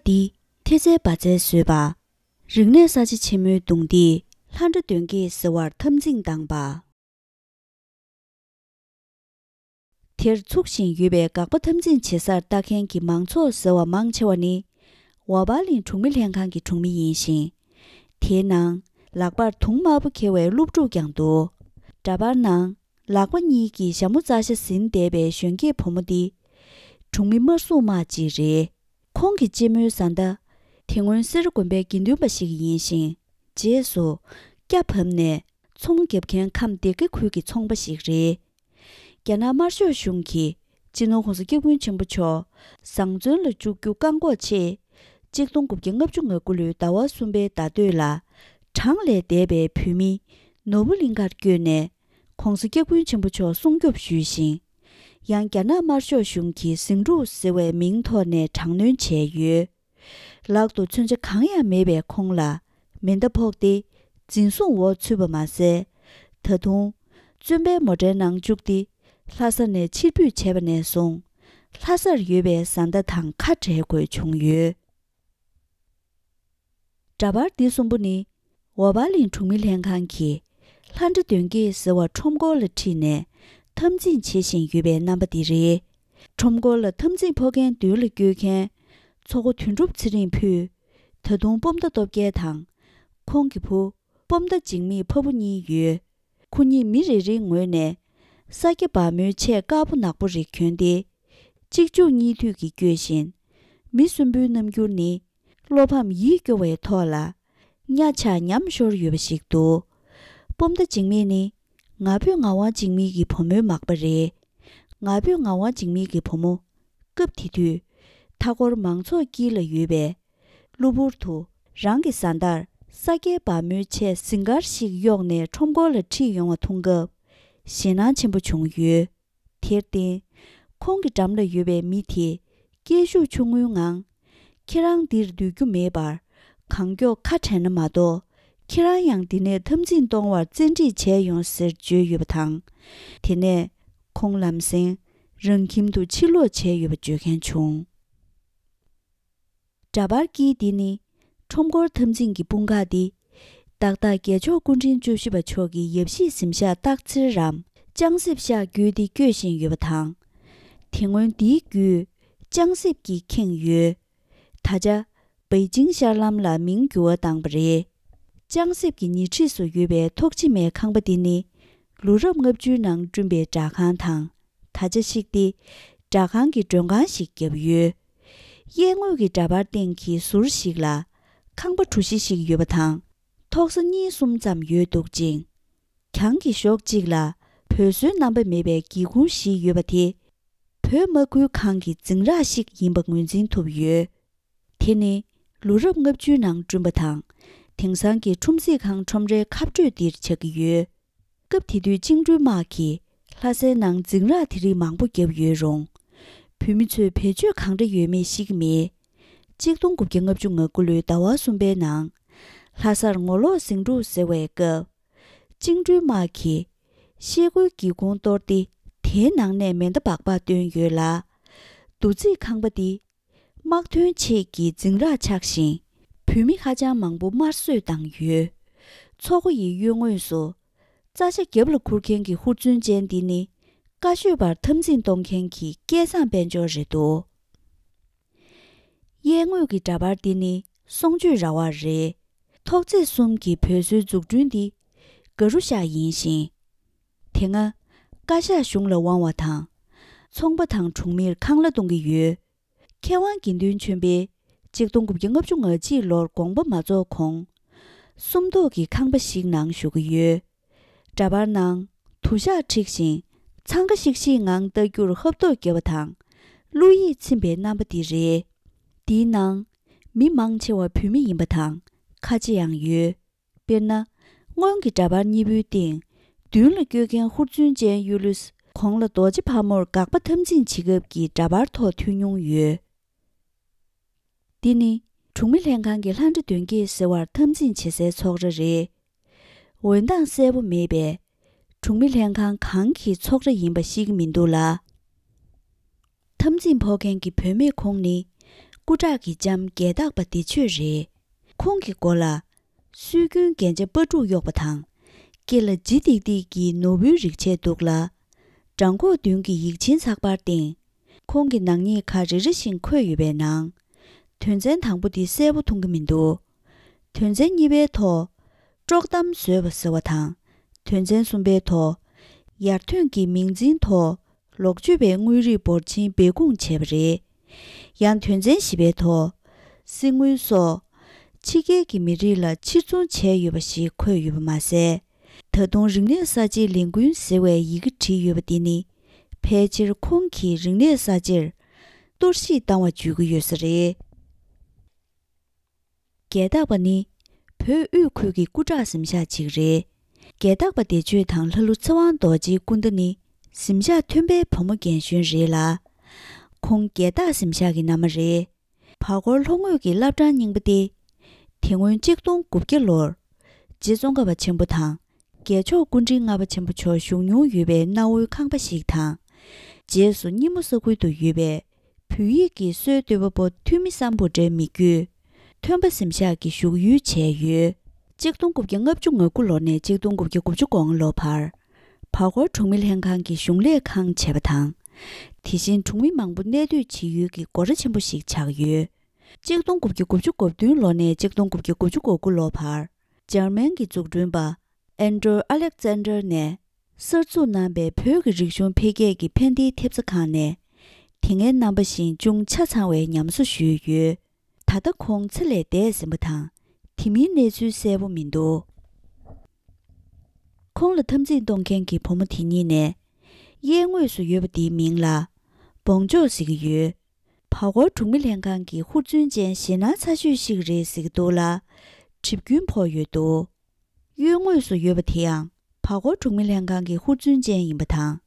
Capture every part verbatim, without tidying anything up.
འདི་ཐེ་ཚལ་བ་ཚལ་བཟོས་པ། རིག་གནས་གསར་བརྗེ་ཆེན་མོའི་གདུང་འདིས་ལྷ་འདྲེ་གདོན་བགེགས་ཟེར་བར་འཐབ་འཛིང་བཏང་པ། དེར་ཚུགས་བཞིན་ཡོད་པའི་དགག་པ་འཐབ་འཛིང་བྱེད་སར་ལྟ་མཁན་གྱི་མང་ཚོགས་ཟེར་བ་མང་ཆེ་བ་ནི། ཝ་པ་ལིན་གྲོང་མི་ལྷན་ཁང་གི་གྲོང་མི་ཡིན་ཞིང་། དེའི་ནང་ལག་པར་དུང་དམར་པོ་འཁྱེར་བའི་སློབ་ཕྲུག་ཀྱང་འདུག་འདྲ་པར་ནང་ལག་པ་གཉིས་ཀྱིས་ཞྭ་མོ་རྩྭ་ཤ་ཟིན་བསྡད་པའི་གཞོན་སྐྱེས་བུ་མོ་འདི། གྲོང་མི་དམར་སྲུང་དམག་ཅིག་རེད། ཁོང་གི་གཅེན་མོའི་བཟའ་ཟླ། དེ་སྔོན་སེ་ར་དགོན་པའི་དགེ་འདུན་པ་ཞིག་ཡིན་ཞིང་། རྗེས་སུ་སྐྱ་བབས་ནས་ཚོང་རྒྱབ་མཁན་ཁམས་སྡེ་དགེ་ཁུལ་གྱི་ཚོང་པ་ཞིག་རེད། རྒྱ་ནག་དམར་ཤོག་གཞུང་གིས་སྤྱི་ནོར་༸གོང་ས་༸སྐྱབས་མགོན་ཆེན་པོ་མཆོག་བཟང་བཙོན་ལ་བཅུག་རྒྱུ་བཀག་འགོག་ཆེད། ཆིག་སྟོང་དགུ་བརྒྱ་ལྔ་བཅུ་ང་དགུ་ལོའི་ཟླ་བ་གསུམ་པའི་ཟླ་སྟོད་ལ། གྲངས་ལས་འདས་པའི་བོད་མི་ནོར་བུ་གླིང་ཁར་བསྐྱོད་ནས། ༸གོང་ས་༸སྐྱབས་མགོན་ཆེན་པོ་མཆོག་སྲུང་སྐྱོབ་ཞུས་ཤིང་། ཡང་རྒྱ་ནག་དམར་ཤོག་གཞུང་གིས་ཟིང་འཁྲུག་ཟེར་བའི་མིང་ཐོག་ནས་དྲག་གནོན་བྱས་ཡོད། ལག་ཏུ་མཚོན་ཆ་གང་ཡང་མེད་པའི་ཁོང་ལ་མེ་མདའ་ཕོག་སྟེ་འཛིན་བཟུང་འོག་ཚུད་པ་མ་ཟད། ད་དུང་བཙོན་པའི་མོ་ཊའི་ནང་བཅུག་སྟེ་ལྷ་ས་ནས་ཕྱིར་འབུད་བྱས་པ་ནས་བཟུང་ལྷ་སར་ཡོད་པའི་བཟའ་ཟླ་དང་ཁ་བྲལ་དགོས་བྱུང་ཡོད། འདྲ་པར་འདི་གསུམ་པོ་ནི། ཝ་པ་ལིན་གྲོང་མི་ལྷན་ཁང་གིས་ལྷ་འདྲེ་གདོན་བགེགས་ཟེར་བ་ཁྲོམ་སྐོར་ལ་ཁྲིད་ནས་འཐབ་འཛིང་བྱེད་བཞིན་ཡོད་པའི་རྣམ་པ་འདི་རེད། ཁྲོམ་སྐོར་ལ་འཐབ་འཛིང་ཕོག་མཁན་མདུན་ལ་བསྐྱོད་མཁན་མཚོ་སྒོ་དོན་གྲུབ་ཚེ་རིང་ཕུད། ད་དུང་སྤོམ་མདའ་སྟོབས་རྒྱལ་དང་། ཁོང་གི་བུ་སྤོམ་མདའ་འཇིགས་མེད་ཕ་བུ་གཉིས་ཡོད། ཁོ་གཉིས་མི་རེ་རེའི་ངོས་ནས་ས་སྐྱ་བ་མོའི་ཆས་དཀར་པོ་ནག་པོ་རིགས་གྱོན་ཏེ། གཅིག་མཇུག་གཉིས་མཐུད་ཀྱིས་བསྐྱོད་བཞིན། མི་གསུམ་པོའི་རྣམ་འགྱུར་ནི། བློ་ཕམ་ཡིད་སྐྱོ་བའི་ཐོག་ལ། གཉའ་ཆག་ཉམས་ཤོར་ཡོད་པ་ཞིག་འདུག་སྤོམ་མདའ་འཇིགས་མེད་ནི། ང་ཕོད་ངག་དབང་འཇིགས་མེད་ཀྱི་བུ་མོའི་མག་པ་རེད། ང་ཕོད་ངག་དབང་འཇིགས་མེད་ཀྱི་བུ་མོ། སྐབས་དེ་དུས། མཐའ་འཁོར་མང་ཚོགས་དཀྱིལ་ལ་ཡོད་པས། གློ་བུར་དུ་རང་གི་བཟའ་ཟླར་ས་སྐྱའི་བ་མོའི་ཆས་ཟིང་དཀར་ཞིག་གཡོགས་ནས་ཁྲོམ་སྐོར་ལ་ཁྲིད་ཡོང་བ་མཐོང་སྐབས། ཞེད་སྣང་ཆེན་པོ་བྱུང་ཡོད། དེར་བརྟེན། ཁོང་གི་འགྲམ་ལ་ཡོད་པའི་མི་དེས་སྐད་ཤུགས་ཆུང་ངུའི་ངང་། ཁྱེད་རང་འདིར་སྡོད་རྒྱུ་མེད་པར། གང་མགྱོགས་ཁ་བྲལ་ན་མ་གཏོགས། ཁྱེད་རང་ཡང་འདི་ནས་འཐབ་འཛིང་གཏོང་བར་བཙན་ཁྲིད་བྱས་ཡོང་ཟེར་བརྗོད་ཡོད་པ་དང་། དེ་ནས་ཁོང་ལམ་སེང་རང་ཁྱིམ་དུ་ཕྱིར་ལོག་བྱས་ཡོད་པ་བརྗོད་མཁན་བྱུང་། འདྲ་པར་དཀྱིལ་འདི་ནི་ཁྲོམ་སྐོར་འཐབ་འཛིང་གི་དཔུང་ཁག་འདི། ཏག་ཏག་རྒྱལ་མཆོག་སྐུ་ཕྲེང་བཅུ་བཞི་པ་མཆོག་གི་ཡབ་གཞིས་གཟིམ་ཤག་སྟག་འཚེར་རམ་ལྕང་གསེབ་ཤག་བརྒྱུད་དེ་བསྐྱོད་བཞིན་ཡོད་པ་དང་། དེ་སྔོན་འདིའི་བརྒྱུད་ལྕང་གསེབ་ཀྱིས་ཁེངས་ཡོད། ད་ཆ། པེ་ཅིང་ཤར་ལམ་ལ་མིང་འགྱུར་བ་བཏང་པ་རེད། ལྕང་གསེབ་ཀྱི་ཉེ་འཁྲིས་སུ་ཡོད་པའི་ཐོག་ཆེ་མའི་ཁང་པ་འདི་ནི། ལོ་རབས་ལྔ་བཅུའི་ནང་བསྐྲུན་པའི་སྦྲག་ཁང་དང་། ད་ཆ་གཤེགས་ཏེ། སྦྲག་ཁང་གི་མགྲོན་ཁང་ཞིག་བརྒྱབ་ཡོད། གཡས་ངོས་ཀྱི་འདྲ་པར་སྟེང་གི་ཟུར་ཞིག་ལ། ཁང་པ་གྲུ་བཞི་ཞིག་ཡོད་པ་དང་། ཐོག་ས་གཉིས་གསུམ་ཙམ་ཡོད་འདུག་ཅིང་། གྱང་གི་གཞོགས་གཅིག་ལ། བོད་བཟོའི་རྣམ་པ་མེད་པའི་སྒེའུ་ཁུང་བཞི་ཡོད་པ་དེ། བོད་དམག་ཁུལ་ཁང་གི་འཛིང་རགས་ཤིག་ཡིན་པ་ངོས་འཛིན་ཐུབ་ཡོད། དེ་ནི་ལོ་རབས་ལྔ་བཅུའི་ནང་བསྐྲུན་པ་དང་། དེང་སང་གི་ཁྲོམ་གཟིགས་ཁང་ཁྲོམ་རའི་ཁ་སྤྲོད་འདིར་ཆགས་ཀྱི་ཡོད། སྐབས་དེ་དུས་བཅིངས་འགྲོལ་དམག་གིས་ལྷ་སའི་ནང་འཛིང་རགས་དེ་རིགས་མང་པོ་བརྒྱབ་ཡོད་རུང་། བོད་མི་ཚོས་བེད་སྤྱོད་གང་འདྲ་ཡོད་མེད་ཤེས་ཀྱི་མེད། གཅིག་སྟོང་དགུ་བརྒྱ་ལྔ་བཅུ་ང་དགུ་ལོའི་ཟླ་བ་གསུམ་པའི་ནང་། ལྷ་སར་ངོ་ལོག་ཟིང་འཁྲུག་ཟེར་བའི་སྐབས། བཅིངས་འགྲོལ་དམག་གིས་ཤེལ་སྒོའི་སྒེའུ་ཁུང་གཏོར་ཏེ། དེའི་ནང་ནས་མེ་མདའ་སྦག་སྦག་བཏོན་ཡོད་ལ། རྡོ་རྩིག་ཁང་པ་འདི། དམག་དོན་ཆེད་ཀྱི་འཛིང་རགས་ཆགས་ཤིང་། བོད་མི་ཧ་ཅང་མང་པོ་དམར་གསོད་བཏང་ཡོད། མཚོ་སྒོ་ཡི་གཡོན་ངོས་སུ། རྩྭ་ཤ་རྒྱབ་ལ་ཁུར་མཁན་གྱི་ཧུར་བརྩོན་ཅན་འདི་ནི། བཀའ་ཤོད་པར་འཐབ་འཛིང་གཏོང་མཁན་གྱི་སྐལ་བཟང་དཔལ་འབྱོར་རེད་འདུག་གཡས་ངོས་ཀྱི་འདྲ་པར་འདི་ནི་གསུང་ཆོས་ར་བ་རེད། ཐོག་བརྩེགས་གསུམ་གྱི་བོད་བཟོའི་འཛུགས་སྐྲུན་འདི་ག་རུ་ཤག་ཡིན་ཞིང་། དེ་སྔ་བཀའ་ཤག་གཞུང་ལ་དབང་བ་དང་། ཚོང་པ་དང་གྲོང་མིར་ཁང་གླ་གཏོང་གི་ཡོད། མཁས་དབང་དགེ་འདུན་ཆོས་འཕེལ་གཅིག་སྟོང་དགུ་བརྒྱ་ལྔ་བཅུ་ང་གཅིག་ལོར་དགོངས་པ་མ་རྫོགས་གོང་། སུམ་མདོ་གི་ཁང་པ་ཞིག་ནང་བཞུགས་ཀྱི་ཡོད། འདྲ་པར་ནང་དུ་ཞག་འཁྲིགས་ཤིང་འཚང་ཁ་ཤིག་ཤིག་ངང་ལྟ་རྒྱུར་ཧབ་ཐོབ་བརྒྱབ་པ་དང་། བློ་ཡིད་ཚིམ་པའི་རྣམ་པ་འདི་རེད། འདིའི་ནང་མི་མང་ཆེ་བ་བོད་མི་ཡིན་པ་དང་ཁ་ཆེ་ཡང་ཡོད། དཔེར་ན། སྔོན་གྱི་འདྲ་པར་གཉིས་པོའི་སྟེང་། མདུན་ལ་བསྐྱོད་མཁན་ཧུར་བརྩོན་ཅན་གཡུ་ལོས་གོང་ལ་རྡོ་རྗེ་ཕག་མོར་དགག་པ་འཐབ་འཛིང་བྱེད་སྐབས་ཀྱི་འདྲ་པར་ཐོག་ཐོན་མྱོང་ཡོད། འདི་ནི་གྲོང་མི་ལྷན་ཁང་གི་ལྷ་འདྲེ་གདོན་བགེགས་ཟེར་བར་འཐབ་འཛིང་བྱེད་སའི་ཚོགས་ར་རེད། འོད་མདངས་གསལ་པོ་མེད་པས། གྲོང་མི་ལྷན་ཁང་གང་གི་ཚོགས་ར་ཡིན་པ་ཤེས་ཀྱི་མི་འདུག་ལ། འཐབ་འཛིང་ཕོག་མཁན་གྱི་བུད་མེད་ཁོང་ནི། སྐུ་དྲག་གི་ལྕམ་རྒྱལ་བདག་པ་བདེ་ཆོས་རེད། ཁོང་གི་མགོ་ལ་སྲོལ་རྒྱུན་རྒྱན་ཆ་སྤ་ཕྲུག་གཡོགས་པ་དང་། སྐེ་ལ་ལྗིད་ཏིག་ཏིག་གི་ནོར་བུའི་རིགས་ཆས་འདུག་ལ། བྲང་ཁོག་མདུན་གྱི་ཡིག་ཆེན་ཚགས་པར་སྟེང་། ཁོང་གི་ནག་ཉེས་ཁག་རེ་རེ་བཞིན་འཁོད་ཡོད་པའི་ནང་། དོན་ཚན་དང་པོ་འདི་གསལ་པོ་མཐོང་གི་མི་འདུག་དོན་ཚན་གཉིས་པའི་ཐོག་དཀྲོག་གཏམ་བཟོས་པ་ཟེར་བ་དང་། དོན་ཚན་གསུམ་པའི་ཐོག་ཡར་ཐོན་གྱི་མིང་འཛིན་ཐོག་ལོག་སྤྱོད་པའི་དངོས་རིགས་འབོར་ཆེན་སྦས་སྐུང་བྱས་པ་རེད། ཡང་དོན་ཚན་བཞི་པའི་ཐོག་གསེར་དངུལ་སོགས་ཕྱི་རྒྱལ་གྱི་མི་རིགས་ལ་ཕྱིར་ཚོང་བྱས་ཡོད་པ་ཞིག་འཁོད་ཡོད་པ་མ་ཟད། ད་དུང་རིག་གནས་གསར་བརྗེའི་ལས་འགུལ་ཟེར་བའི་ཡི་གེ་བྲིས་ཡོད་པ་འདི་ནི། ཕལ་ཆེར་ཁོང་གིས་རིག་གནས་གསར་བརྗེར་གཏོར་བཤིག་བཏང་བ་བརྗོད་ཀྱི་ཡོད་ས་རེད། རྒྱལ་བདག་པ་ནི་བོད་དབུས་ཁུལ་གྱི་སྐུ་དྲག་གཟིམ་ཤག་ཅིག་རེད། རྒྱལ་བདག་པ་བདེ་ཆོས་དང་ལྷ་ཀླུ་ཚེ་དབང་རྡོ་རྗེའི་སྐུ་ཟླ་ནི་གཟིམ་ཤག་མཐུན་པའི་བུ་མོ་རྒན་གཞོན་རེད་ལ། ཁོང་རྒྱལ་བདག་གཟིམ་ཤག་གི་མནའ་མ་རེད། བར་སྐོར་ལྷོ་ངོས་ཀྱི་བླ་བྲང་རྙིང་པ་སྟེ། དེ་སྔོན་གཅིག་སྟོང་དགུ་བརྒྱ་ལོར་རྗེ་ཙོང་ཁ་པ་ཆེན་པོ་དང་། རྒྱལ་མཆོག་སྐུ་ཕྲེང་ལྔ་པ་ཆེན་པོ་མཆོག་བཞུགས་མྱོང་ཡོད་པའི་གནའ་བོའི་ཁང་པ་ཞིག་དང་། རྗེས་སུ་སྙེ་མོ་ས་ཁུལ་དུ་ཡོད་པའི་བོད་ཡིག་གི་སྲོལ་གཏོད་པ་པོ་ཐོན་མི་སམ་བྷོ་ཊའི་མི་རྒྱུད་ཐོན་པ་གཟིམ་ཤག་གི་བཞུགས་ཡུལ་བྱས་ཡོད། གཅིག་སྟོང་དགུ་བརྒྱ་ལྔ་བཅུ་ང་དགུ་ལོ་ནས་གཅིག་སྟོང་དགུ་བརྒྱ་དགུ་བཅུ་གོ་ལྔ་ལོ་བར། བར་སྐོར་གྲོང་མི་ལྷན་ཁང་གི་གཞུང་ལས་ཁང་བྱས་པ་དང་། དེ་བཞིན་གྲོང་མི་མང་པོ་གནས་སྡོད་བྱེད་ཡུལ་གྱི་སྒོ་ར་ཆེན་པོ་ཞིག་ཆགས་ཡོད། གཅིག་སྟོང་དགུ་བརྒྱ་དགུ་བཅུ་གོ་བདུན་ལོ་ནས་གཅིག་སྟོང་དགུ་བརྒྱ་དགུ་བཅུ་གོ་དགུ་ལོ་བར། འཇར་མན་གྱི་འཛུགས་སྐྲུན་པ་ཨན་ཌྲོ་ཨ་ལེག་ཛན་ཌར་ནས་གསར་འཛུགས་གནང་པའི་བོད་ཀྱི་རིག་གཞུང་འཕེལ་རྒྱས་ཀྱི་ཕན་བདེའི་ཐེབས་རྩ་ཁང་ནས། དེ་སྔའི་རྣམ་པ་བཞིན་ཅུང་ཆ་ཚང་བའི་ཉམས་གསོ་ཞུས་ཡོད། ད་ལྟ་ཁོང་ཚེ་ལས་འདས་ཟིན་པ་དང་། དེ་མིན་གནས་ཚུལ་གསལ་པོ་མི་འདུག་ཁོང་ལ་འཐབ་འཛིང་གཏོང་མཁན་གྱི་བུ་མོ་དེ་གཉིས་ནས། གཡས་ངོས་སུ་ཡོད་པ་དེའི་མིང་ལ་སྦོང་ཆོག་ཟེར་གྱི་ཡོད། བར་སྐོར་གྲོང་མི་ལྷན་ཁང་གི་ཧུར་བརྩོན་ཅན་ཞེད་སྣང་ཚ་ཤོས་ཤིག་རེད་ཟེར་གྱི་འདུག་ལ། གྲིབ་སྐྱོན་ཕོག་ཡོད་འདུག་གཡོན་ངོས་སུ་ཡོད་པ་དེ་ཡང་བར་སྐོར་གྲོང་མི་ལྷན་ཁང་གི་ཧུར་བརྩོན་ཅན་ཡིན་པ་དང་།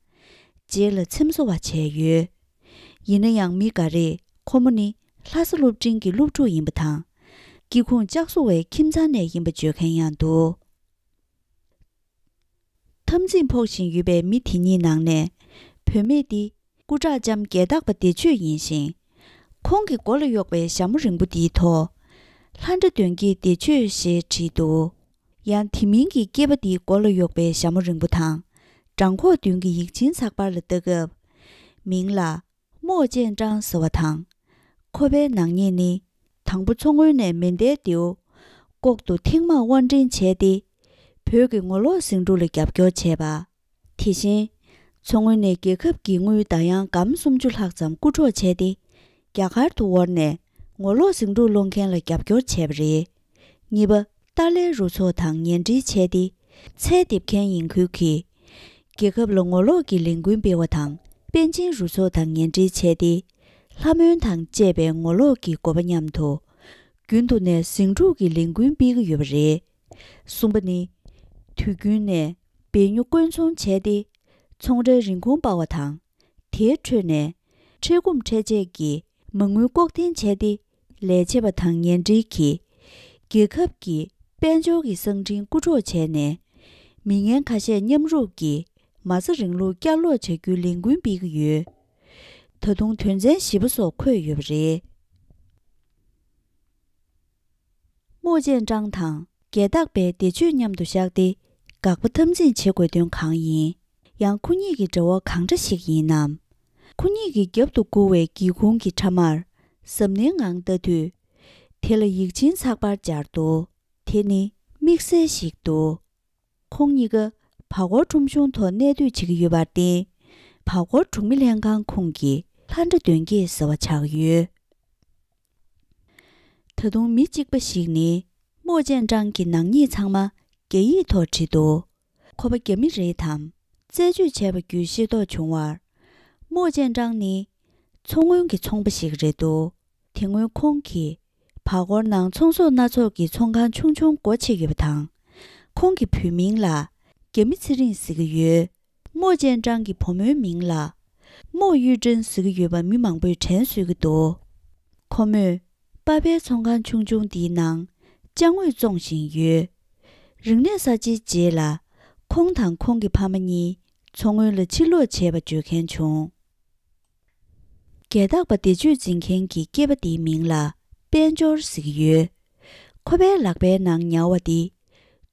རྗེས་ལ་འཚེམ་བཟོ་བ་བྱས་ཡོད། ཡིན་ན་ཡང་མི་འགའ་རེས་ཁོ་མོ་ནི་ལྷ་ས་སློབ་འབྲིང་གི་སློབ་ཕྲུག་ཡིན་པ་དང་། སྐྱེ་ཁུངས་ལྕགས་བཟོ་བའི་ཁྱིམ་ཚང་ནས་ཡིན་པ་བརྗོད་མཁན་ཡང་འདུག་འཐབ་འཛིང་ཕོག་བཞིན་ཡོད་པའི་མི་དེ་གཉིས་ནང་ནས། བུད་མེད་འདི་སྐུ་དྲག་ལྕམ་རྒྱལ་བདག་པ་བདེ་ཆོས་ཡིན་ཞིང་། ཁོང་གི་མགོ་ལ་གཡོགས་པའི་ཞྭ་མོ་རིང་པོ་འདིའི་ཐོག་ལྷ་འདྲེ་གདོན་བགེགས་བདེ་ཆོས་ཞེས་བྲིས་འདུག་ཡང་དེ་མིན་གྱི་སྐྱེས་པ་འདིའི་མགོ་ལ་གཡོགས་པའི་ཞྭ་མོ་རིང་པོ་དང་། བྲང་ཁོག་མདུན་གྱི་ཡིག་ཆེན་ཚགས་པར་ལ་ལྟ་སྐབས། མིང་ལ། རྨོག་ཅན་ཀྲང་ཟེར་བ་དང་། ཁོ་པའི་ནག་ཉེས་ནི། དང་པོ་མཚོ་སྔོན་ནས་མེ་མདའི་མདེའུ་ལྐོག་ཏུ་ཐེངས་མང་དབོར་འདྲེན་བྱས་ཏེ། བོད་ཀྱི་ངོ་ལོག་ཟིང་འཁྲུག་ལ་རྒྱབ་སྐྱོར་བྱས་པ། དེ་བཞིན། མཚོ་སྔོན་ནས་རྒྱལ་ཁབ་ཀྱི་དངུལ་བརྡ་ཡང་སྒམ་སུམ་ཅུ་ལྷག་ཙམ་རྐུ་འཕྲོག་བྱས་ཏེ། རྒྱ་གར་དུ་དབོར་ནས་ངོ་ལོག་ཟིང་འཁྲུག་སློང་མཁན་ལ་རྒྱབ་སྐྱོར་བྱས་པ་རེད། གཉིས་པ། ཏཱ་ལའི་རུ་ཚོགས་དང་ཉེ་འབྲེལ་བྱས་ཏེ། ཚལ་འདེབས་མཁན་ཡིན་ཁུལ་གྱིས། རྒྱལ་ཁབ་ལ་ངོ་ལོག་གི་ལས་འགུལ་སྤེལ་བ་དང་། པཎ་ཆེན་རུ་ཚོགས་དང་ཉེ་འབྲེལ་བྱས་ཏེ། ལྷ་མོན་དང་བཅས་པའི་ངོ་ལོག་གི་འགོ་པ་མཉམ་དུ། རྒྱུན་དུ་ནས་ཟིང་འཁྲུག་གི་ལས་འགུལ་སྤེལ་གྱི་ཡོད་པ་རེད། གསུམ་པ་ནི། དུས་རྒྱུན་ནས་བེ་ཉོ་བཀོལ་ཚོང་བྱས་ཏེ། ཚོང་རའི་རིན་གོང་སྤར་བ་དང་། དེའི་ཁྲོད་ནས། ཁྲལ་སྒོམ་ཁྲལ་ཆད་ཀྱི་མ་དངུལ་ལྐོག་འཐེན་བྱས་ཏེ། ལས་བྱེད་པ་དང་ཉེ་འབྲེལ་གྱིས། རྒྱལ་ཁབ་ཀྱི་དཔལ་འབྱོར་གྱི་གསང་འཕྲིན་རྐུ་འཕྲོག་བྱས་ནས། མི་ངན་ཁ་ཤས་མཉམ་རུབ་ཀྱིས། མ་རྩ་རིང་ལུགས་བསྐྱར་ལོག་བྱ་རྒྱུའི་ལས་འགུལ་སྤེལ་གྱི་ཡོད། ད་དུང་དོན་ཚན་བཞི་པ་སོགས་འཁོད་ཡོད་པ་རེད། རྨོག་ཅན་ཀྲང་དང་རྒྱལ་བདག་པའི་བདེ་སྤྱོད་མཉམ་དུ་བཞག་སྟེ། དགག་པ་འཐབ་འཛིང་བྱེད་དགོས་དོན་གང་ཡིན། ཡང་ཁོ་གཉིས་ཀྱི་འབྲེལ་བ་གང་འདྲ་ཞིག་ཡིན་ནམ། ཁོ་གཉིས་ཀྱི་རྒྱབ་ཏུ་བསྐུར་བའི་སྒེའུ་ཁུང་གི་ཕྲ་མར་གཟབ་ནན་ངང་ལྟ་དུས། དེ་ལ་ཡིག་ཆེན་ཚགས་པར་སྦྱར་འདུག་དེ་ནི་དམིགས་བསལ་ཞིག་འདུག་ཁོང་གཉིས་ཀ་བར་སྐོར་ཁྲོམ་གཞུང་ཐོག་གནས་སྡོད་བྱེད་ཀྱི་ཡོད་པར་བརྟེན། བར་སྐོར་གྲོང་མི་ལྷན་ཁང་ཁོངས་ཀྱི་ལྷ་འདྲེ་གདོན་བགེགས་ཟེར་བ་ཆགས་ཡོད། ད་དུང་མི་གཅིག་པ་ཞིག་ནི། རྨོག་ཅན་ཀྲང་གི་ནག་ཉེས་ཚང་མ་རྒྱ་ཡིག་ཐོག་བྲིས་འདུག་ཁོ་པ་རྒྱ་མི་རེད་དམ། རྩད་གཅོད་བྱས་པ་བརྒྱུད་ཤེས་རྟོགས་བྱུང་བར། རྨོག་ཅན་ཀྲང་ནི། མཚོ་སྔོན་གྱི་ཚོང་པ་ཞིག་རེད་འདུག་དེ་སྔོན་ཁོང་གིས་བར་སྐོར་ནང་ཚོང་ཟོག་སྣ་ཚོགས་ཀྱི་ཚོང་ཁང་ཆུང་ཆུང་སྒོ་ཕྱེ་ཡོད་པ་དང་། ཁོང་གི་བུའི་མིང་ལ་རྒྱ་མི་ཚེ་རིང་ཟེར་གྱི་ཡོད། རྨོ་ཅན་ཀྲང་གི་བུ་མོའི་མིང་ལ་རྨོ་གཡུ་ཀྲིན་ཟེར་གྱི་ཡོད་པ་མི་མང་པོས་དྲན་གསོས་ཀྱི་འདུག་ཁོ་མོས་པ་ཕའི་ཚོང་ཁང་ཆུང་ཆུང་འདིའི་ནང་ཅ་དངོས་བཙོང་བཞིན་ཡོད། རིག་གནས་གསར་བརྗེའི་རྗེས་ལ་ཁོང་དང་ཁོང་གི་ཕ་མ་གཉིས་མཚོ་སྔོན་ལ་ཕྱིར་ལོག་བྱས་པ་བརྗོད་མཁན་བྱུང་། རྒྱལ་རྟག་པ་བདེ་སྤྱོད་འཛིན་མཁན་གྱི་སྐྱེས་པ་དེའི་མིང་ལ་དཔལ་འབྱོར་ཟེར་གྱི་ཡོད། ཁོ་པའི་ལག་པའི་ནང་ཉར་བ་དེ་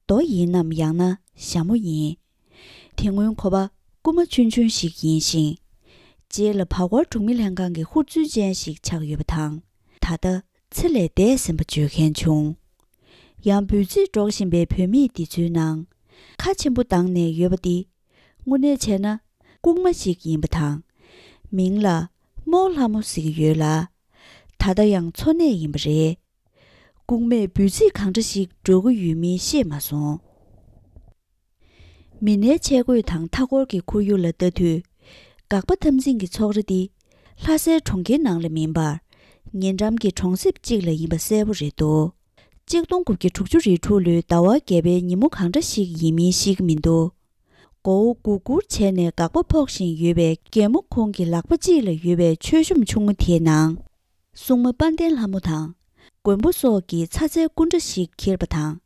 རྡོ་ཡིན་ནམ་ཡང་ན་ཞྭ་མོ་ཡིན། དེ་སྔོན་ཁོ་པ་རྐུན་མ་ཆུང་ཆུང་ཞིག་ཡིན་ཞིང་། རྗེས་ལ་བར་སྐོར་གྲོང་མི་ལྷན་ཁང་གི་ཧུར་བརྩོན་ཅན་ཞིག་ཆགས་ཡོད་པ་དང་། ད་ལྟ་ཚེ་ལས་འདས་ཟིན་པ་བརྗོད་མཁན་བྱུང་། ཡང་འབོད་ཚིག་སྒྲོག་བཞིན་པའི་བུད་མེད་འདི་ཚོའི་ནང་། ཁ་ཆེན་པོ་བཏང་ནས་ཡོད་པ་འདི། དངོས་གནས་བྱས་ན་ལྐུགས་མ་ཞིག་ཡིན་པ་དང་། མིང་ལ་རྨོ་ལྷ་མོ་ཟེར་གྱི་ཡོད་ལ། ད་ལྟ་ཡང་འཚོ་གནས་ཡིན་པ་རེད། ལྐུགས་མས་འབོད་ཚིག་གང་འདྲ་ཞིག་སྒྲོག་གི་ཡོད་མིན་ཤེས་མ་སོང་། མི་སྣའི་ཆས་གོས་དང་མཐའ་འཁོར་གྱི་ཁོར་ཡུག་ལ་ལྟ་དུས། དགག་པ་འཐབ་འཛིང་གི་ཚོགས་ར་འདི་ལྷ་སའི་གྲོང་ཁྱེར་ནང་ལ་མིན་པར། ཉེ་འགྲམ་གྱི་གྲོང་གསེབ་ཅིག་ལ་ཡིན་པ་གསལ་པོ་རེད་འདུག་གཅིག་སྟོང་དགུ་བརྒྱ་དྲུག་ཅུ་རེ་དྲུག་ལོའི་ཟླ་བ་བརྒྱད་པའི་ཉིན་མོ་གང་འདྲ་ཞིག་ཡིན་མིན་ཤེས་ཀྱི་མི་འདུག་མགོ་བོ་སྒུར་སྒུར་བྱས་ནས་དགག་པ་ཕོག་བཞིན་ཡོད་པའི་རྒན་མོ་ཁོང་གི་ལག་པ་གཅིག་ལ་ཡོད་པའི་མཆོད་གཤོམ་ཆུང་ངུ་དེའི་ནང་། སྲུང་མ་དཔལ་ལྡན་ལྷ་མོ་དང་། མགོན་པོ་སོགས་ཀྱི་ཚ་ཚའི་སྐུ་འདྲ་ཞིག་འཁྱེར་པ་དང་།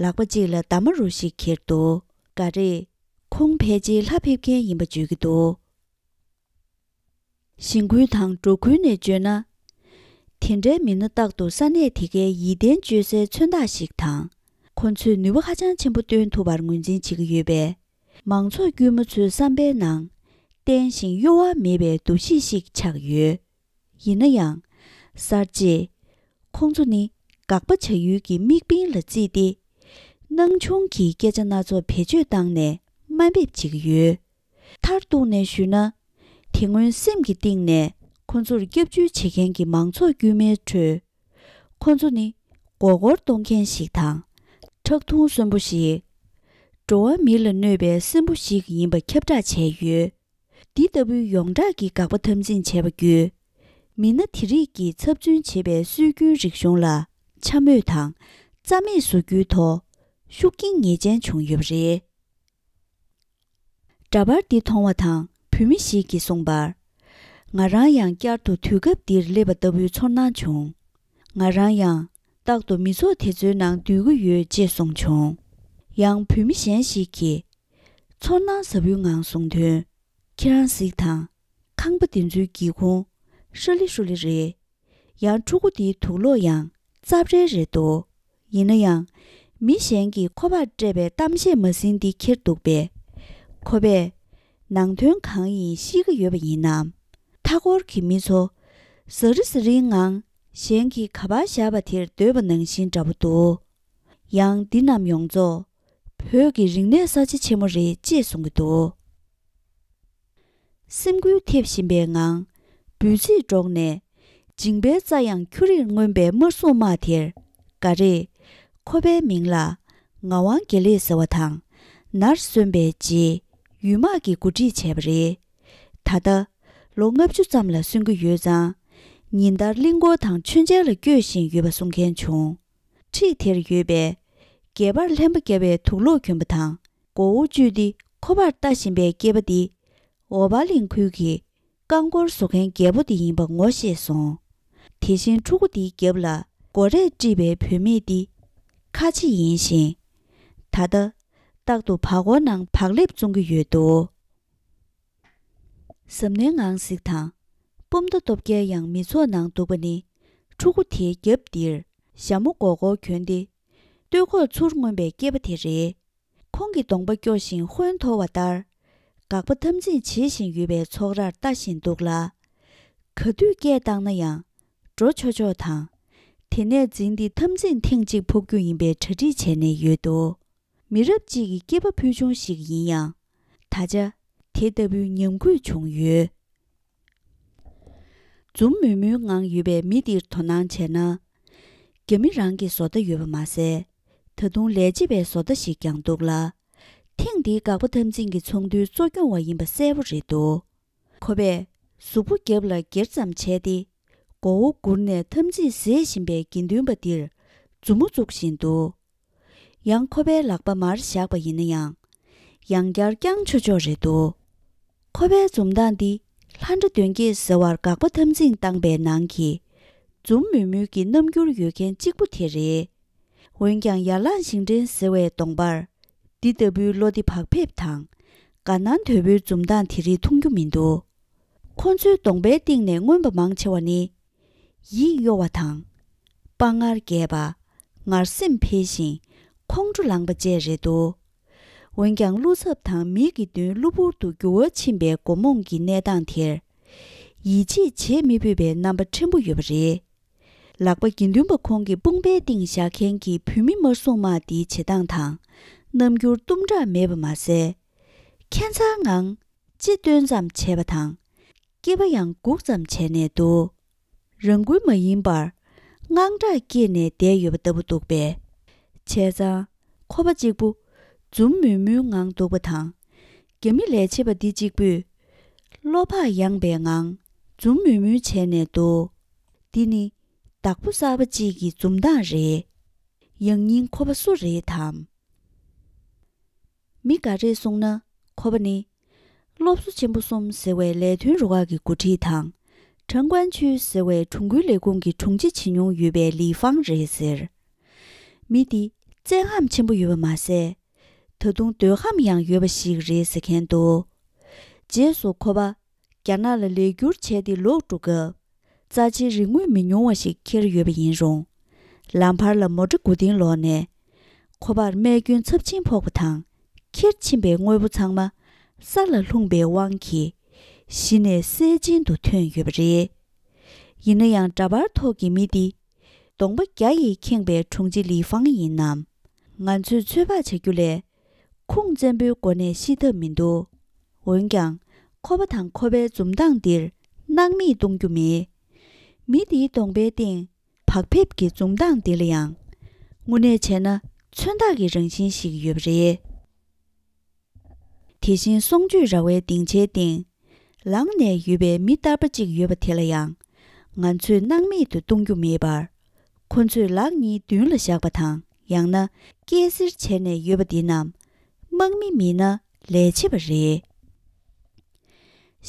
ལག་པ་གཅིག་ལ་འདབ་མ་རུ་ཞིག་འཁྱེར་འདུག་ག་རེ། ཁོང་ཕལ་ཆེར་ལྷ་ཕེབས་མཁན་ཡིན་པ་བརྗོད་ཀྱི་འདུག་གཞེན་ཁུལ་དང་འབྲོག་ཁུལ་ནས་བརྗོད་ན། དེ་འདྲའི་མི་སྣ་རྟག་ཏུ་ས་གནས་དེ་གའི་ཡིད་བརྟན་བཅོལ་སའི་མཚོན་རྟགས་ཤིག་དང་། ཁོ་ཚོས་ནུས་པ་ཧ་ཅང་ཆེན་པོ་བཏོན་ཐུབ་པར་ངོས་འཛིན་བྱེད་ཀྱི་ཡོད་པས། མང་ཚོགས་དཀྱུས་མ་ཚོའི་བསམ་པའི་ནང་། བརྟན་ཞིང་གཡོ་བ་མེད་པའི་འདུ་ཤེས་ཤིག་ཆགས་ཡོད། ཡིན་ན་ཡང་། གསར་བརྗེས། ཁོང་ཚོ་ནི་དགག་པ་བྱ་ཡུལ་གྱི་དམིགས་འབེན་ལ་བརྩིས་ཏེ། སྣང་ཆུང་གིས་སྐད་ཆ་སྣ་ཚོགས་བེད་སྤྱོད་བཏང་ནས་དམའ་འབེབས་བྱེད་ཀྱི་ཡོད། མཐར་གཏུགས་ནས་ཞུས་ན། དེ་སྔོན་སེམས་ཀྱི་གཏིང་ནས་ཁོ་ཚོར་སྐྱབས་བཅོལ་བྱེད་མཁན་གྱི་མང་ཚོགས་དཀྱུས་མའི་ཁྲོད། ཁོ་ཚོ་ནི་མགོ་སྐོར་གཏོང་མཁན་ཞིག་དང་། ཁྲག་འཐུང་གསོན་པོ་ཞིག་འགྲོ་བ་མི་ལ་གནོད་པའི་སྲིན་པོ་ཞིག་ཡིན་པ་ཁྱབ་བསྒྲགས་བྱས་ཡོད། འདི་ལྟ་བུའི་ཡོངས་གྲགས་ཀྱི་དགག་པ་འཐབ་འཛིང་བྱས་པ་བརྒྱུད། མི་སྣ་དེ་རིགས་ཀྱིས་ཚབ་མཚོན་བྱེད་པའི་སྲོལ་རྒྱུན་རིག་གཞུང་ལ་འཕྱ་སྨོད་དང་རྩ་མེད་བཟོ་རྒྱུའི་ཐོག་ཤུགས་རྐྱེན་ངེས་ཅན་བྱུང་ཡོད་པ་རེད། འདྲ་པར་འདི་མཐོང་བ་དང་བུད་མེད་ཞིག་གིས་གསུངས་པར། ང་རང་ཡང་བསྐྱར་དུ་དུས་སྐབས་འདིར་སླེབས་པ་ལྟ་བུའི་ཚོར་སྣང་བྱུང་། ང་རང་ཡང་རྟག་ཏུ་མི་ཚོགས་དེ་ཚོའི་ནང་འདུས་ཀྱི་ཡོད་ཅེས་གསུངས་བྱུང་། ཡང་བུད་མེད་གཞན་ཞིག་གིས། ཚོར་སྣང་ཟབ་པོའི་ངང་གསུངས་དོན། ཁྱེད་རང་གཟིགས་དང་། ཁང་པ་འདི་ཚོའི་སྒེའུ་ཁུང་ཧྲ་ལི་ཧྲུ་ལི་རེད། ཡང་ཕྲུ་གུ་འདིའི་དུག་ལོག་ཡང་རྩབ་ཧྲལ་རེད་འདུག་ཡིན་ན་ཡང་། མི་གཞན་གྱིས་ཁོ་པར་སྤྲད་པའི་གཏམ་བཤད་མ་ཟིན་འདི་ཁྱེར་འདུག་པས། ཁོ་པས། ནང་དོན་གང་ཡིན་ཤེས་ཀྱི་ཡོད་པ་ཡིན་ནམ། མཐའ་འཁོར་གྱི་མི་ཚོ། ཟ་རི་ཟ་རིའི་ངང་གཞན་གྱིས་ག་པར་བཞག་པ་དེར་སྡོད་པ་ནང་བཞིན་འདྲ་པོ་འདུག་ཡང་འདི་རྣམས་ཡོངས་རྫོགས་བོད་ཀྱི་རིག་གནས་ས་ཆ་ཆེན་མོ་རེད་ཅེས་གསུང་གི་འདུག་སེམས་འགུལ་ཐེབས་བཞིན་པའི་ངང་འབོད་ཚིག་སྒྲོག་ནས་མཇིང་པའི་རྩ་ཡང་ཁྱུ་རིར་མངོན་པའི་དམར་སྲུང་དམག་དེར་ག་རེ། ཁོ་པའི་མིང་ལ་ངག་དབང་དགེ་ལེགས་ཟེར་བ་དང་ནར་སོན་པའི་རྗེས་ཡུལ་དམག་གིས་འགོ་ཁྲིད་བྱས་པ་རེད། ད་ལྟ་ལོ་ལྔ་བཅུ་ཙམ་ལ་སོན་གྱི་ཡོད་ཙང་ཉིན་ལྟར་གླིང་སྐོར་དང་མཆོད་མཇལ་ལ་བསྐྱོད་བཞིན་ཡོད་པ་གསུང་མཁན་བྱུང་། འཁྲིས་དེར་ཡོད་པའི་སྒལ་པར་ལྷན་པ་བརྒྱབ་པའི་དུག་ལོག་གྱོན་པ་དང་མགོ་བོ་བཅུས་ཏེ་ཁོ་པར་ལྟ་བཞིན་པའི་སྐྱེས་པ་འདི་འོ་བ་གླིང་ཁུལ་གྱི་རྐང་འཁོར་བཟོ་མཁན་རྒྱལ་པོ་འདི་ཡིན་པ་ངོ་ཤེས་སོང་། དེ་བཞིན་ཕྲུ་གུ་འདིའི་རྒྱབ་ལ་སྒོ་རས་དཀྲིས་པའི་བུད་མེད་འདི་ཁ་ཆེ་ཡིན་ཞིང་། ད་ལྟ་རྟག་ཏུ་བར་སྐོར་ནང་བག་ལེབ་བཙོང་གི་ཡོད་འདུག་གཟབ་ནན་ངང་གཟིགས་དང་། སྤོམ་མདའ་སྟོབས་རྒྱལ་ཡང་མི་ཚོགས་ནང་འདུག་པ་ནི། ཕྲུ་གུ་དེའི་རྒྱབ་འདིར་ཞྭ་མོ་མགོ་སྐོར་གྱོན་ཏེ། སྟོད་ཁོག་ཚུར་མངོན་པའི་སྐྱེས་པ་དེ་རེད། ཁོང་གི་གདོང་པ་སྐྱོ་ཞིང་ཧོན་འཐོར་བ་ལྟར། དགག་པ་འཐབ་འཛིང་བྱེད་བཞིན་ཡོད་པའི་ཚོགས་རར་ལྟ་བཞིན་འདུག་ལ། ག་དུས་སྐད་བཏང་ན་ཡང་འགྲོ་ཆོག་ཆོག་དང་། དེ་ནས་འཛིན་ཏེ་འཐབ་འཛིང་ཐེངས་གཅིག་ཕོག་རྒྱུ་ཡིན་པའི་གྲ་སྒྲིག་བྱས་ནས་ཡོད་འདུག་མི་རབས་གཅིག་གི་སྐྱེས་པ་ཕུལ་བྱུང་ཞིག་ཡིན་ཡང་། ད་ཆ་དེ་ལྟ་བུའི་ཉམས་རྒུད་བྱུང་ཡོད། འཛུམ་དམུལ་དམུལ་ངང་ཡོད་པའི་མི་འདིར་དོ་སྣང་བྱས་ན། རྒྱ་མི་རང་གི་བཟོ་ལྟ་ཡོད་པ་མ་ཟད། ད་དུང་ལས་བྱེད་པའི་བཟོ་ལྟ་ཞིག་ཀྱང་འདུག་ལ། ཐེངས་འདིའི་དགག་པ་འཐབ་འཛིང་གི་ཚོགས་འདུའི་གཙོ་སྐྱོང་བ་ཡིན་པ་གསལ་པོ་རེད་འདུག་ཁོ་པས་གཟུགས་པོ་རྒྱབ་ལ་སྒེར་ཙམ་བྱས་ཏེ། མགོ་བོ་སྒུར་ནས་འཐབ་འཛིང་བཟེད་བཞིན་པའི་དགེ་འདུན་པ་འདིར་མཛུབ་མོ་བཙུགས་བཞིན་འདུག་ཡང་ཁོ་པའི་ལག་པ་མར་བཞག་པ་ཡིན་ན་ཡང་། ཡང་བསྐྱར་བརྐྱངས་ཆོག་ཆོག་རེད་འདུག་ཁོ་པའི་འཛུམ་མདངས་འདི་ལྷ་འདྲེ་གདོན་བགེགས་ཟེར་བར་དགག་པ་འཐབ་འཛིང་བཏང་པའི་ནང་གི་འཛུམ་དམུལ་དམུལ་གྱི་རྣམ་འགྱུར་ཡོད་མཁན་གཅིག་པུ་དེ་རེད། འོན་ཀྱང་ཡར་ལངས་ཞིང་བྲན་ཟེར་བའི་གདོང་པར། འདི་ལྟ་བུའི་བློ་བདེ་བག་ཕེབས་དང་། དགའ་སྣང་དོད་པོའི་འཛུམ་མདངས་དེ་རིགས་མཐོང་རྒྱུ་མི་འདུག་ཁོ་ཚོའི་གདོང་པའི་སྟེང་ནས་མངོན་པ་མང་ཆེ་བ་ནི། ཡིད་གཡོ་བ་དང་། དཔའ་ངར་རྒྱས་པ། ངར་སེམས་འཕེལ་ཞིང་ཁོང་ཁྲོ་ལངས་པ་བཅས་རེད་འདུག་འོན་ཀྱང་བློ་འཚབ་དང་མིག་གི་མདུན་གློ་བུར་དུ་འགྱུར་བ་ཕྱིན་པའི་མགོ་རྨོངས་ཀྱི་གནས་སྟངས་དེར། ཡིད་ཆེས་བྱེད་མི་ཕོད་པའི་རྣམ་པ་ཕྲན་བུ་ཡོད་པ་རེད། ལག་པ་དགེ་འདུན་པ་ཁོང་གི་དཔུང་པའི་སྟེང་བཞག་མཁན་གྱི་བོད་མི་དམར་སྲུང་དམག་འདིའི་བྱེད་སྟངས་དང་རྣམ་འགྱུར་གཏུམ་དྲག་མེད་པ་མ་ཟད། ཁྱད་མཚར་ངང་ལྕེ་སྟོན་ཙམ་བྱས་པ་དང་། སྐེད་པ་ཡང་སྒུག་ཙམ་བྱས་ནས་འདུག་རང་འགུལ་མ་ཡིན་པར་དངངས་སྐྲག་སྐྱེས་ནས་བསྡད་ཡོད་པ་ལྟ་བུ་འདུག་པས། བྱས་ཙང་ཁོ་པ་གཅིག་པུ་འཛུམ་དམུལ་དམུལ་ངང་འདུག་པ་དང་། རྒྱ་མི་ལས་བྱེད་པ་འདི་གཅིག་པུས་བློ་བག་ཡངས་པའི་ངང་འཛུམ་དམུལ་དམུལ་བྱས་ནས་འདུག་འདི་ནི་བདག་པོ་གསར་པ་གཅིག་གི་འཛུམ་མདངས་རེད། ཡང་སྙིང་ཁོ་པ་སུ་རེད་དམ། མི་འགའ་རེས་གསུངས་ན་ཁོ་པ་ནི། སློབ་གསོ་ཆེན་པོ་གསུམ་ཟེར་བའི་ལས་དོན་རུ་ཁག་གི་འགོ་ཁྲིད་དང་། ཁྲང་ཀོན་ཆུས་ཟེར་བའི་གྲོང་ཁུལ་ལས་ཁུངས་ཀྱི་དྲུང་ཆེ་བྱེད་མྱོང་ཡོད་པའི་ལི་ཧྥང་རེད་ཟེར། མི་འདི་བཙན་དབང་ཆེན་པོ་ཡོད་པ་མ་ཟད། ད་དུང་འདོད་ཁམས་ཡང་ཡོད་པ་ཞིག་རེད་ཟེར་མཁན་འདུག་རྗེས་སུ་ཁོ་པ། རྒྱ་ནག་ལ་ལས་བསྒྱུར་བྱས་ཏེ་ལོག་འགྲོ་སྐབས། རྩ་ཆེའི་རིག་དངོས་མི་ཉུང་བ་ཞིག་ཁྱེར་ཡོད་པ་ཡིན་རུང་། ལམ་བར་ལ་མོ་ཊ་མགོ་རྟིང་སློག་ནས། ཁོ་པར་རྨས་སྐྱོན་ཚབས་ཆེན་ཕོག་པ་དང་། ཁྱེར་ཕྱིན་པའི་དངོས་པོ་ཚང་མ་ས་ལ་ལྷུང་པའི་དབང་གིས། གཞི་ནས་སྲས་ཆེན་དུ་ཐོན་ཡོད་པ་རེད། ཡིན་ན་ཡང་འདྲ་པར་ཐོག་གི་མི་འདི། གདོང་པ་རྒྱ་ཡིས་ཁེངས་པའི་དྲུང་ཆེ་ལི་ཧྥང་ཡིན་ནམ། ང་ཚོས་ཚོད་དཔག་བྱ་རྒྱུ་ལས། ཁུངས་བཙན་པོའི་སྒོ་ནས་ཤེས་ཐབས་མི་འདུག་འོན་ཀྱང་། ཁོ་པ་དང་ཁོ་པའི་འཛུམ་མདངས་འདིར་སྣང་མེད་གཏོང་རྒྱུ་མེད། མི་འདིའི་གདོང་པའི་སྟེང་བག་ཕེབས་ཀྱི་འཛུམ་མདངས་འདི་ལ་ཡང་། དངོས་གནས་བྱས་ན་མཚོན་རྟགས་ཀྱི་རང་བཞིན་ཞིག་ཡོད་པ་རེད། དེ་བཞིན་གསུང་ཆོས་ར་བའི་སྡིངས་ཆའི་སྟེང་། ལངས་ནས་ཡོད་པའི་མི་སྟར་པ་གཅིག་ཡོད་པ་དེ་ལ་ཡང་། ང་ཚོས་སྣང་མེད་དུ་གཏོང་རྒྱུ་མེད་པར། ཁོ་ཚོས་ལག་གཉིས་མདུན་ལ་བཞག་པ་དང་ཡང་ན་སྐད་སེར་བྱས་ནས་ཡོད་པ་འདི་རྣམས་དམག་མི་མིན་ན་ལས་བྱེད་པ་རེད།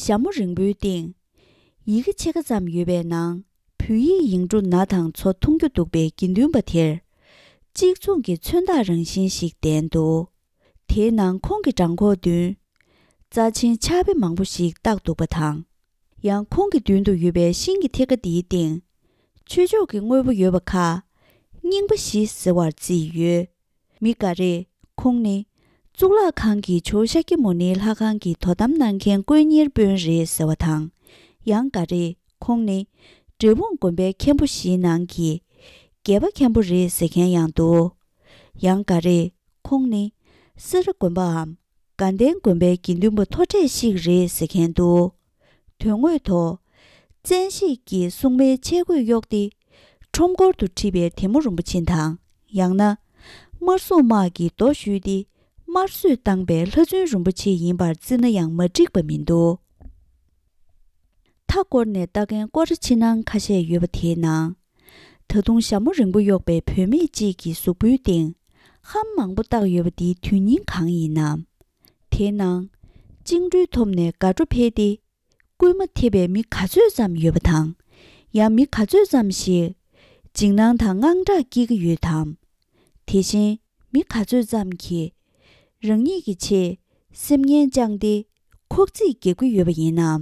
ཞྭ་མོ་རིང་པོའི་སྟེང་། ཡི་གེ་ཕྱེད་ཀ་ཙམ་ཡོད་པའི་ནང་བོད་ཡིག་ཡིག་འབྲུ་ན་དང་མཚོ་མཐོང་རྒྱུ་འདུག་པའི་དགེ་འདུན་པ་དེར། གཅིག་མཚུངས་ཀྱི་མཚོན་རྟགས་རང་བཞིན་ཞིག་ལྡན་འདུག་དེའི་ནང་ཁོང་གི་བྲང་ཁོག་མདུན། རྩ་ཆེན་ཕྱག་དཔེ་མང་པོ་ཞིག་བཏགས་འདུག་པ་དང་། ཡང་ཁོང་གི་མདུན་དུ་ཡོད་པའི་ཤིང་གི་ཐད་ཀ་འདིའི་སྟེང་། ཆོས་ཕྱོགས་ཀྱི་དངོས་པོ་ཡོད་པ་ཁག་རྙིང་པ་བཞི་ཟེར་བར་བརྩིས་ཡོད། མི་འགའ་རེས་ཁོང་ནི་གཙུག་ལག་ཁང་གི་ཇོ་ཤཱཀྱ་མུ་ནེའི་ལྷ་ཁང་གི་དོ་དམ་གནང་མཁན་དཀོན་གཉེར་དཔོན་རེད་ཟེར་བ་དང་། ཡང་འགའ་རེས་ཁོང་ནི་འབྲས་སྤུངས་དགོན་པའི་མཁན་པོ་བཞིའི་ནང་གི་བརྒྱད་པ་མཁན་པོ་རེད་ཟེར་མཁན་ཡང་འདུག་ཡང་འགའ་རེས་ཁོང་ནི་སེ་ར་དགོན་པའམ་དགའ་ལྡན་དགོན་པའི་དགེ་འདུན་པ་མཐོ་གྲས་ཤིག་རེད་ཟེར་མཁན་འདུག་དོན་དངོས་ཐོག་བཙན་ཤེད་ཀྱིས་སྲུང་མའི་ཆས་གོས་གཡོགས་ཏེ། ཁྲོམ་སྐོར་དུ་ཁྲིད་པའི་དེ་མོ་རིན་པོ་ཆེ་དང་། ཡང་ན། དམར་སྲུང་དམག་གིས་རྡོ་གཞུས་ཏེ། དམར་གསོད་བཏང་པའི་ལྷ་བཙུན་རིན་པོ་ཆེ་ཡིན་པར་བརྩི་ན་ཡང་མ་འགྲིག་པ་མི་འདུག་མཐའ་བསྐོར་ནས་ལྟ་མཁན་སྐོར་ར་ཕྱི་ནང་ཁ་ཤས་ཡོད་པ་དེའི་ནང་། ད་དུང་ཞྭ་མོ་རིང་པོ་གཡོགས་པའི་བུད་མེད་ཅིག་གི་གཟུགས་པོའི་སྟེང་། ལྷམ་མང་པོ་བཏགས་ཡོད་པ་འདིའི་དོན་སྙིང་གང་ཡིན་ནམ། དེའི་ནང་། བཅིངས་འགྲོལ་ཐོབ་ནས་དགའ་སྤྲོ་འཕེལ་ཏེ། སྐུལ་མ་ཐེབས་པའི་མི་ག་ཚོད་ཙམ་ཡོད་པ་དང་། ཡང་མི་ག་ཚོད་ཙམ་ཞིག་འཇིགས་སྣང་དང་དངངས་སྐྲག་སྐྱེ་གི་ཡོད་དམ། དེ་བཞིན་མི་ག་ཚོད་ཙམ་གྱིས་རང་ཉིད་ཀྱི་ཆེད་སེམས་ངན་བཅངས་ཏེ་ཁོག་རྩིས་རྒྱག་གི་ཡོད་པ་ཡིན་ནམ།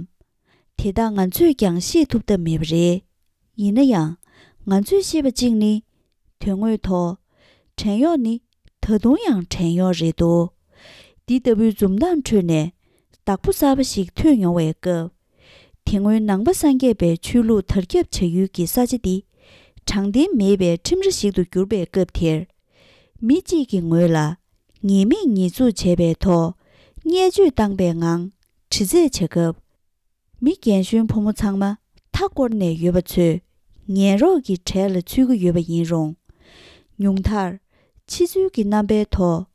དེ་དག་ང་ཚོས་ཀྱང་ཤེས་ཐུབ་ཐབས་མེད་པ་རེད། ཡིན་ན་ཡང་ང་ཚོས་ཤེས་པ་གཅིག་ནི། དོན་དངོས་ཐོག་བྲན་གཡོག་ནི་ད་དུང་ཡང་བྲན་གཡོག་རེད་འདུག་འདི་ལྟ་བུའི་འཛུམ་མདངས་ཁྲོད་ནས་བདག་པོ་གསར་པ་ཞིག་ཐོན་ཡོང་བའི་སྐབས། དེ་སྔོན་ནང་པ་སངས་རྒྱས་པའི་ཆོས་ལུགས་དར་ཁྱབ་བྱ་ཡུལ་གྱི་ས་ཆ་འདི་དྲང་བདེན་མེད་པའི་ཁྲིམས་ར་ཞིག་ཏུ་གྱུར་པའི་སྐབས་དེར། མི་གཅིག་གི་ངོས་ལ་ཉེས་མེད་ཉེས་འཛུགས་བྱས་པའི་ཐོག་བརྙས་བཅོས་བཏང་པའི་ངང་དྲི་རྩད་བྱ་སྐབས། མི་རྒན་གཞོན་ཕོ་མོ་ཚང་མ་མཐའ་བསྐོར་ནས་ཡོད་པ་ཚོས་ངན་རོགས་ཀྱི་གྲལ་ལ་ཚུད་ཀྱི་ཡོད་པ་ཡིན་རུང་། ཉུང་མཐར། ཕྱི་ཚུལ་གྱི་རྣམ་པའི་ཐོག་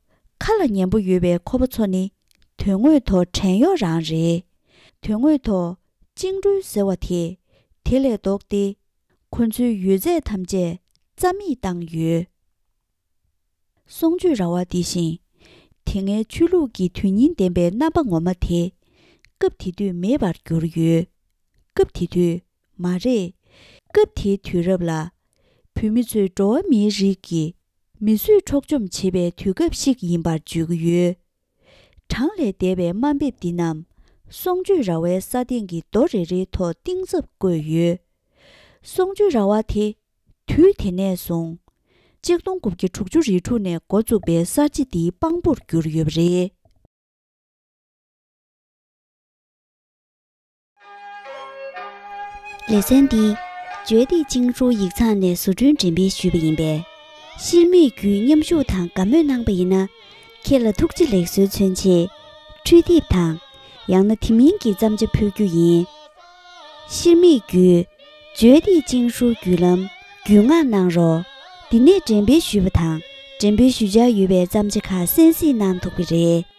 ཁ་ལ་ཉན་པོ་ཡོད་པའི་ཁོ་པ་ཚོ་ནི་དོན་དངོས་ཐོག་བྲན་གཡོག་རང་རེད། དོན་དངོས་ཐོག་བཅིངས་འགྲོལ་ཟེར་བ་དེ་དེ་ལས་ལྡོག་སྟེ། ཁོ་ཚོའི་ཡོད་ཚད་ཐམས་ཅད་རྩ་མེད་བཏང་ཡོད། གསུང་ཆོས་ར་བ་འདི་བཞིན། དེ་སྔའི་ཆོས་ལུགས་ཀྱི་དོན་སྙིང་ལྡན་པའི་རྣམ་པ་ངོ་མ་དེ། སྐབས་དེ་དུས་མེད་པར་གྱུར་ཡོད། སྐབས་དེ་དུས་མ་རེད། སྐབས་དེའི་དུས་རབས་ལ། བོད་མི་ཚོས་འགྲོ་བ་མིའི་རིགས་ཀྱི་མི་གསོད་འཕྲོག་བཅོམ་བྱེད་པའི་དུས་སྐབས་ཤིག་ཡིན་པར་བརྗོད་ཀྱི་ཡོད། གྲངས་ལས་འདས་པའི་དམའ་འབེབས་འདི་རྣམས་ གསུང་ཆོས་ར་བའི་ས་སྟེང་གི་རྡོ་རེ་རེའི་ཐོག་གཏིང་ཟབ་བརྐོས་ཡོད། གསུང་ཆོས་ར་བ་དེ་དུས་དེ་ནས་བཟུང་གཅིག་སྟོང་དགུ་བརྒྱ་དྲུག་ཅུ་རེ་དྲུག་ནས་འགོ་བཙུགས་པའི་གསར་བརྗེ་འདིའི་དཔང་པོར་གྱུར་ཡོད་པ་རེད། ལེ་ཚན་འདི་བརྗོད་བདེ་ཅིང་ཧྲུའུ་ཡིག་ཚང་ནས་བཟོ་སྐྲུན་འགྲེམས་སྤེལ་ཞུས་པ་ཡིན་པས། ཤེར་མིག་བརྒྱུད་མཉམ་ཞུགས་དང་དགའ་མོས་གནང་པ་ཡིན་ན། ཁྱེད་ལ་ཐུགས་རྗེ་ལེགས་གསོལ་མཚོན་ཆེད་འཕྲུལ་དེབ་དང་། ཡང་ན་དེ་མིན་གྱི་བརྩམས་བྱ་ཕུལ་རྒྱུ་ཡིན། ཤེར་མིག་བརྒྱུད་བརྗོད་བདེ་ཅིང་ཧྲུའུ་བརྒྱུད་ལམ་བརྒྱུད་མངགས་གནང་རོགས། འདི་ནས་འགྲེམས་སྤེལ་ཞུས་པ་དང་འགྲེམས་སྤེལ་ཞུ་འཆར་ཡོད་པའི་བརྩམས་བྱ་ཁག་གསན་གཟིགས་གནང་ཐུབ་ཀྱི་རེད།